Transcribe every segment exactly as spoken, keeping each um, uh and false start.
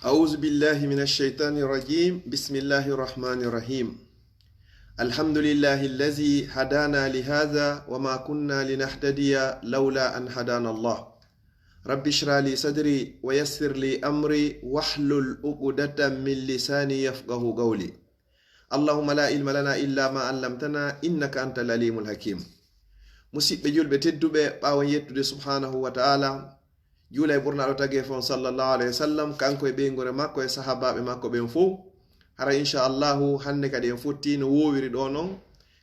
أعوذ بالله من الشيطان الرجيم. بسم الله الرحمن الرحيم. الحمد لله الذي هدانا لهذا وما كنا لنهتدي لولا أن هدانا الله. رب اشرح لي صدري ويسر لي أمري واحلل عقدة من لساني يفقه قولي. اللهم لا علم لنا إلا ما علمتنا إنك أنت العليم الحكيم. Musidɓe julɓe tedduɓe, ɓaawo yettude subhanahu wa ta'ala, juula e ɓurnaaɗo tageefo on sallallahu alayhi wa sallam, kanko e ɓeynguure makko e sahaabaaɓe makko ɓen fow. Hara inchallahu hannde kadi en fotti no woowiri ɗo non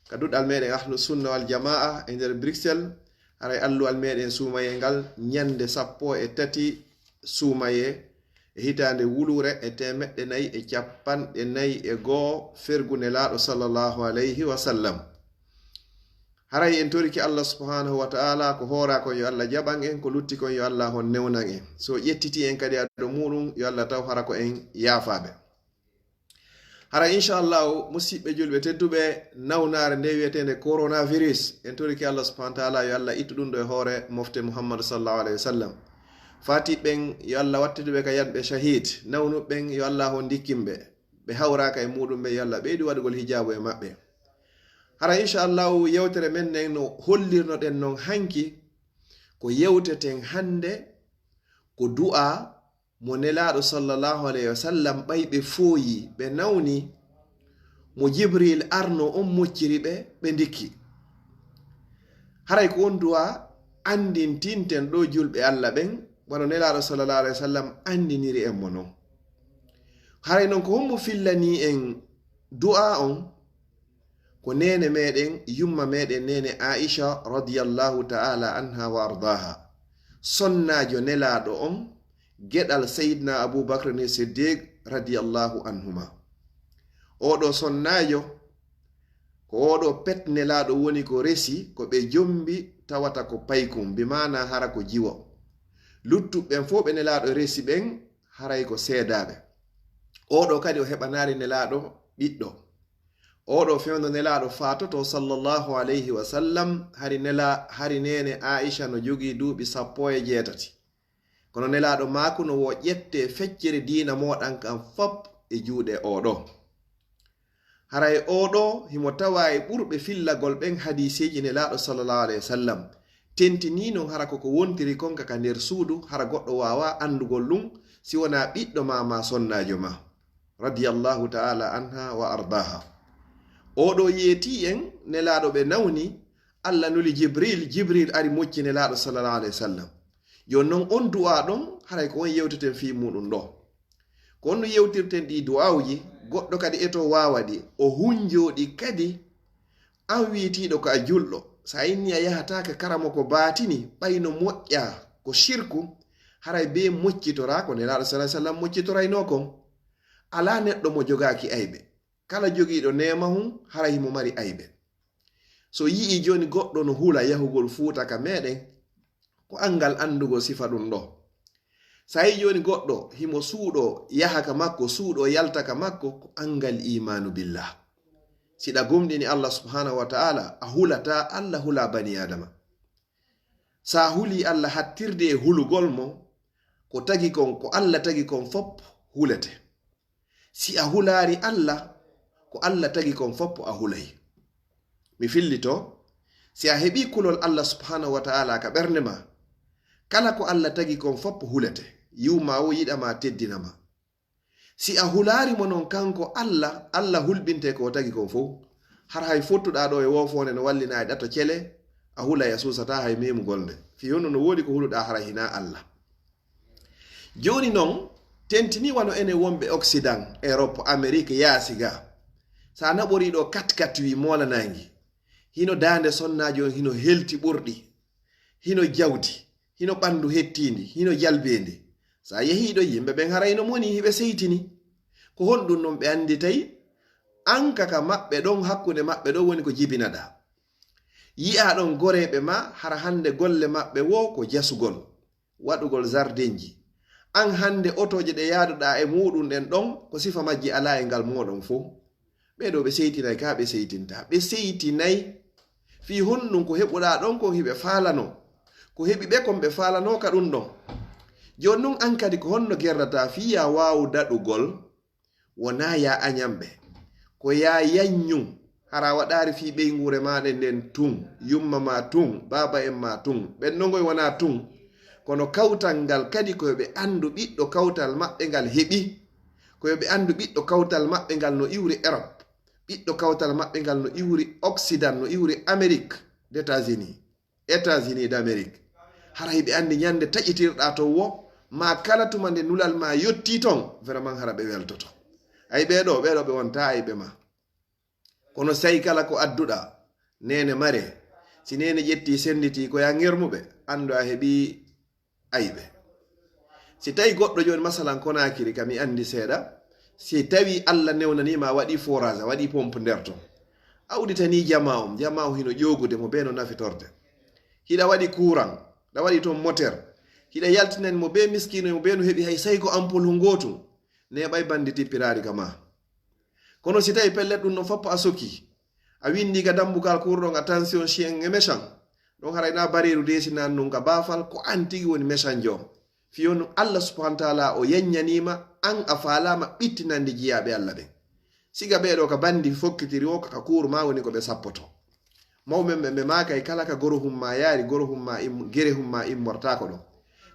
ka duɗal meɗen Ahlu Sunna wal Jamaa e nder Bruxelles. Haray alluwal meɗen suumayee ngal ñande sappo e tati suumayee e hitaande wuluure e teemeɗɗe nayi e capanɗe nayi e goo fergu Nelaaɗo sallallahu alayhi wa sallam. Haray en torike Allah subhanahu wa ta'ala, ko hooraa kon yo Allah jaɓan en, ko lutti kon yo Allah on newnan en. So ƴettiti en kadi ado muuɗum, yo Allah taw hara ko en yaafaaɓe. Hara inchallahu, musidɓe julɓe tedduɓe, nawnaare nde wiyeteende coronavirus, en torike Allah subhanahu wa ta'ala yo Allah ittu ɗum ɗo e hoore mofte Muhammadu sallallahu alayhi wa sallam. Faatiɓe ɓen yo Allah wattidu ɓe ka yanɓe shahid, nawnuɓe ɓen yo Allah on ndikkin ɓe, ɓe hawraaka e muuɗum ɓe yo Allah ɓeydu waɗugol hijaabu e maɓɓe. Hara inchallahu, yewtere men nden no hollirnoɗen non hanki, ko yewteten hannde ko du'a mo Nelaaɗo sallallahu alayhi wa sallam ɓay ɓe fooyi, ɓe nawni, mo Jibril arno on mocciri ɓe, ɓe ndikki. Haray ko on du'a anndintinten ɗo julɓe Allah ɓen, wano Nelaaɗo sallallahu alayhi wa sallam anndiniri en mo non. Haray non ko hombo fillani en du'a on? Ko neene meɗen, yumma meɗen, neene Aisha radiyallahu ta'ala anha wa ardaha, sonnaajo Nelaaɗo on, geɗal Sayyidina Abu Bakr ni Siddiq radiyallahu anhuma. Oɗo sonnaajo, ko oɗo pet Nelaaɗo woni ko resi, ko ɓe jombi tawata ko paykum, bi maana hara ko jiwo. Luttuɓe ɓen fow ɓe Nelaaɗo resi ɓen, haray ko seedaaɓe. Oɗo kadi o heɓanaali Nelaaɗo ɓiɗɗo. Oɗo fewndo Nelaaɗo faatoto sallallahu alayhi wa sallam, hari nela-, hari neene Aisha no jogii duuɓi sappo e jeetati. Kono Nelaaɗo maaku no wo ƴette feccere diina mooɗan kan fop e juuɗe oɗo. Haray oɗo himo tawaa e ɓurɓe fillagol ɓen hadiiseeji Nelaaɗo sallallahu alayhi wa sallam. Tentinii non hara ko ko wontiri kon ka, ka nder suudu, hara goɗɗo waawaa anndugol ɗum si wonaa ɓiɗɗo maa, maa sonnaajo maa. Radiyallahu ta'ala anha wa ardaha. Oɗo yeetii en Nelaaɗo ɓe nawni, Allah nuli Jibril, Jibril ari mocci Nelaaɗo sallallahu alayhi wa sallam. Jooni non on du'a ɗon, haray ko on yewteten fii muuɗum ɗo. Ko on no yewtirten ɗi du'aawuji, goɗɗo kadi e to waawa ɗi, o hunjoo ɗi kadi. An wi'itiiɗo ko a julɗo, sa inni a yahataa ka karamoko baatini, ɓay no moƴƴaa ko shirku, haray bee moccitoraa ko Nelaaɗo sallallahu alayhi wa sallam moccitoraynoo kon. Alaa neɗɗo mo jogaaki ayɓe. Kala jogiiɗo neema hun, haray himo mari ayɓe. So yi'ii jooni goɗɗo no hula yahugol Fuuta ka meɗen, ko anngal anndugol sifa ɗum ɗo. Sa yi'ii jooni goɗɗo himo suuɗo yaha ka makko, suuɗo yalta ka makko, ko anngal iimaanu billah. Si ɗa gomɗini Allah subhanahu wa ta'ala, a hulataa Allah, hulaa bani Aadama. Sa hulii Allah hattirde e hulugol mo, ko tagi kon, ko Allah tagi kon fop hulete. Si a hulaari Allah, ko Allah tagi kon fop a hulay. Mi fillito, si a heɓii kulol Allah subhanahu wa ta'ala ka ɓernde ma, kala ko Allah tagi kon fop hulete, yi'u ma o yiɗa ma, teddina ma. Si a hulaari mo non kanko Allah, Allah hulɓinte ko o tagi kon fow. Har hay fottuɗaa ɗo e woofoonde no wallinaa e ɗato cele, a hulay, a suusataa hay memugol nde. Fii honno no woodi ko huluɗaa hara hinaa Allah. Jooni non, tentinii wano enen wonɓe Occident, Europe, Amérique, yaasi ga. Sa naɓorii ɗo kat kat wi moolanaangi. Hino daande sonnaajo on, hino helti ɓurɗi. Hino jawdi, hino ɓandu hettiindi, hino jalbeendi. Sa yehii ɗo, yimɓe ɓen haray no moni, hiɓe seytini. Ko honɗum non ɓe annditay? An ka ka maɓɓe ɗon, hakkunde maɓɓe ɗon woni ko jibinaɗaa. Yi'aa ɗon goreeɓe ma, hara hannde golle maɓɓe wo ko jasugol, waɗugol zardenji. An hannde otooje ɗe yaaduɗaa e muuɗum ɗen ɗon, ko sifa majji alaa e ngal mooɗon fow. Ɓee ɗoo ɓe seytinay ka ɓe seytintaa. Ɓe seytinay fii honɗum ko heɓuɗaa ɗon kon hiɓe faalanoo. Ko heɓi ɓe kon ɓe faalanoo ka ɗum ɗon. Jooni nun an kadi ko honno gerdataa fii yaa waawu daɗugol? Wonaa yaa añan ɓe. Ko yaa yaññun. Hara a waɗaali fii ɓeynguure maaɗa nden tun, yumma maa tun, baaba en maa tun. Ɓen non goy wonaa tun. Kono kawtal ngal kadi ko yo ɓe anndu ɓiɗɗo kawtal maɓɓe ngal heɓi. Ko yo ɓe anndu ɓiɗɗo kawtal maɓɓe ngal no iwri Erop. Ɓiɗɗo kawtal maɓɓe ngal no iwri Occident, no iwri Amérique d'États-Unis. États-Unis d'Amérique. Haray ɓe anndi ñannde taƴitirɗaa to wo, maa kala tuma nde nulal maa yottii ton, vraiment hara ɓe weltoto. Ay ɓee ɗoo, ɓee ɗoo ɓe wontaa ayɓe maa. Kono si tawii kala ko adduɗaa, neene mare, si neene ƴettii sennditii ko yaa ŋermuɓe, anndu a heɓii ayɓe. Si tawii goɗɗo jooni, masalan, Konaakiri ka mi anndi seeɗa, si tawii Alla newnanii ma a waɗii forage, a waɗii pompe nder ton, a udditanii jamaa on, jamaa on hino ƴoogude mo bee no nafitorde. Hiɗa waɗi kuuran, ɗa waɗi ton moteur, hiɗa yaltinani mo bee miskiino mo bee no heɓi hay say ko ampoule hun gootun, neeɓay banndi tippiraari ka maa. Kono si tawii pellet ɗun non foppo a sokii, a winndii ka dambugal kuurɗon a tension chien e méchant, ɗon haray naa bareeru deesinaani nun ka baafal, ko an tigi woni méchantjo on. Fii on Alla subhanahu wa taala o yaññanii ma, an a faalaama ɓittinande jiyaaɓe Alla ɓen. Siga ɓee ɗoo ka banndi fokkitiri wo, ka kuur maa woni ko ɓe sappotoo. Mawɓe ɓen ɓe maakay kala ka gorohun maa yaari, gorohun maa im-, gerehun maa immortaako ɗon.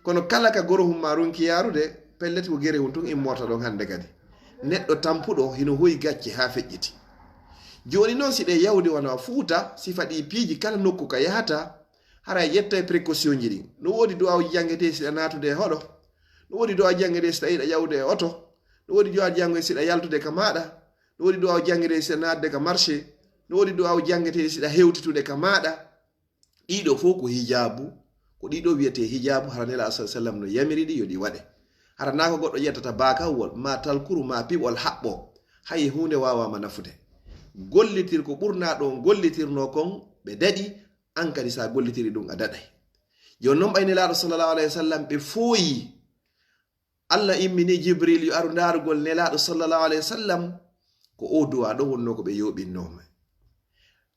Kono kala ka gorohun maa ronki yaarude, pellet ko gerehun tun immorta ɗon hannde kadi. Neɗɗo tampuɗo hino hoyi gacce haa feƴƴiti. Jooni non si ɗe yawde wano Fuuta, sifa ɗii piiji kala nokku ka yahata, hara a ƴettay précautionji ɗin. No woodi du'aawuji janngetee si ɗa naatude e hoɗo. No woodi du'aawuji janngetee si ɗa yiɗa yahude e oto. No woodi du'aawuji janngetee si ɗa yaltude ka maaɗa. No woodi du'aawuji janngetee si ɗa naatude ka marché. No woodi du'aawuji janngetee si ɗa hewtitude ka maaɗa. Ɗii ɗoo fow ko hijaabu, ko ɗii ɗoo wi'etee hijaabu, hara Nelaaɗo sallallaahu alayhi wa sallam no yamiri ɗi yo ɗi waɗe. Hara naa ko goɗɗo ƴettata baakawwol, maa talkuru, maa piɓol haɓɓoo, hay huunde waawaama nafude. Gollitir ko ɓurnaa ɗon gollitirnoo kon, ɓe daɗi, an kadi si a gollitirii ɗun a daɗay. Jooni non ɓay Nelaaɗo sallallaahu alayhi wa sallam ɓe fooyii. Alla immini Jibril yo aru ndaarugol Nelaaɗo sallallaahu alayhi wa sallam, ko oo du'aa ɗoo wonnoo ko ɓe yooɓinnoo mo.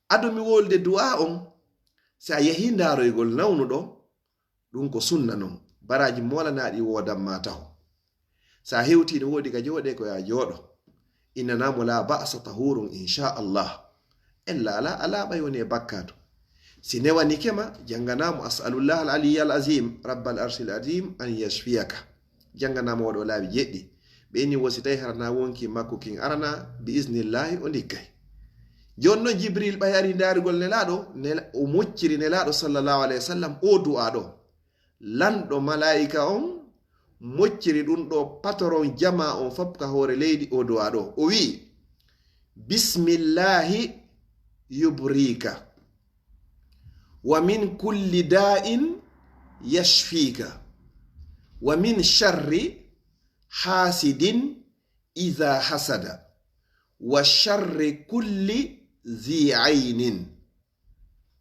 Ado mi wowlude du'aa on, si a yahii ndaaroygol nawnuɗo, ɗun ko sunna non. Baraaji moolanaaɗi woodan maa taho. Si a hewtii no woodi ka jooɗee ko yo a jooɗo. Innanaa mo laa ba'sa tahuurun inshaa Allah. Ella alaa, alaa ɓay woni e bakkaatu. Si newanike ma, jannganaa mo as'alullaha al-aliyya al-azim, rabbal arshil azim, an yashfiyaka. Jannganaa mo oo ɗoo laabi jeɗɗi. Ɓe inni wo si tawii hara naa wonkii makko kin arana, bi iznillaahi o ndikkay. Jooni non Jibril ɓay ari ndaarugol Nelaaɗo, Nela-, o mocciri Nelaaɗo sallallaahu alayhi wa sallam oo du'aa ɗoo. Lanɗo malaa'ika on mocciri ɗun ɗoo patoron jamaa on fop ka hoore leydi oo du'aa ɗoo. O wi'i, "Bismillaahi yubriika, wa min kulli daa'in yashfiika, wa min sharri haasidin iza hasada, wa sharri kulli zi aynin."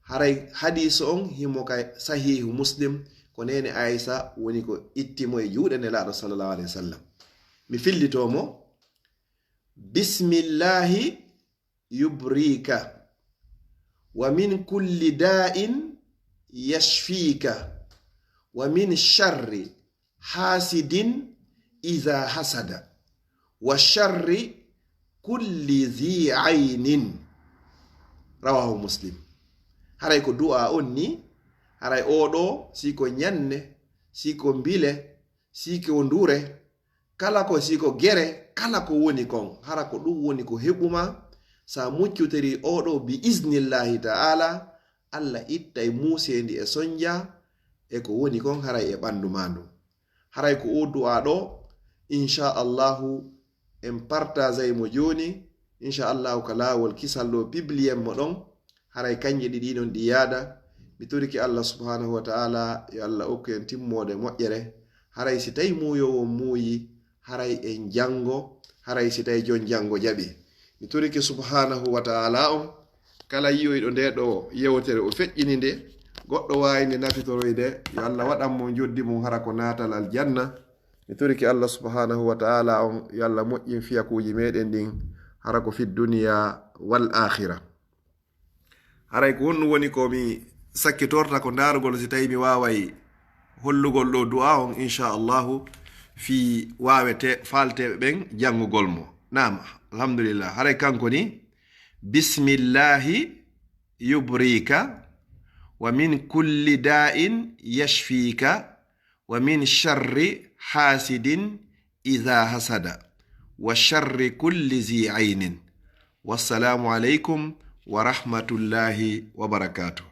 Haray hadiisu on himo ka Sahiihu Muslim, ko neene Aysa woni ko itti mo e juuɗe Nelaaɗo sallallaahu alayhi wa sallam. Mi fillitoo mo, "Bismillaahi yubriika, wa min kulli daa'in yashfiika, wa min sharri haasidin iza hasada, wa sharri kulli zi aynin." Rawaahu Muslim. Haray ko du'aa on ni, haray oo ɗoo, si ko ñanne, si ko mbile, si ko ndure, kala ko si ko gere, kala ko woni kon, hara ko ɗun woni ko heɓu maa, si a muccotirii oo ɗoo bi iznillaahi ta'aala, Alla ittay muuseendi e sonja e ko woni kon haray e ɓandu maa ndun. Haray ko oo du'aa ɗoo, inshaa Allaahu, en partageay mo jooni, inshaa Allaahu, ka laawol kisal ɗoo, pibliyen mo ɗon. Haray kanje ɗiɗi non ɗi yaada. Mi torike Alla subhaanahu wa ta'aala, yo Alla okku en timmoode moƴƴere. Haray si tawii muuyoowo on muuyi, haray en janngo, haray si tawii jon janngo jaɓi. Mi torike subhaanahu wa ta'aala on, kala yi'oyɗo ndee ɗoo yewtere o feƴƴini nde, goɗɗo waawi nde nafitoroyde, yo Alla waɗan mo njoddi mum hara ko naatal aljanna. Mi torike Alla subhaanahu wa ta'aala on, yo Alla moƴƴin fiyakuuji meɗen ɗin, hara ko fi duniya wal aakhira. Haray ko honɗum woni ko mi sakkitorta ko ndaarugol si tawii mi waaway hollugol ɗo du'a on, insha Allahu, fii waawete, faalteeɓe ɓen janngugol mo. Naam, alhamdulillah. Haray kanko ni, bismillahi yubrika, wa min kulli da'in yashfika, wa min sharri hasidin idha hasada, wa sharri kulli zi ainin. Wassalamu alaikum wa rahmatullahi wa barakatuh.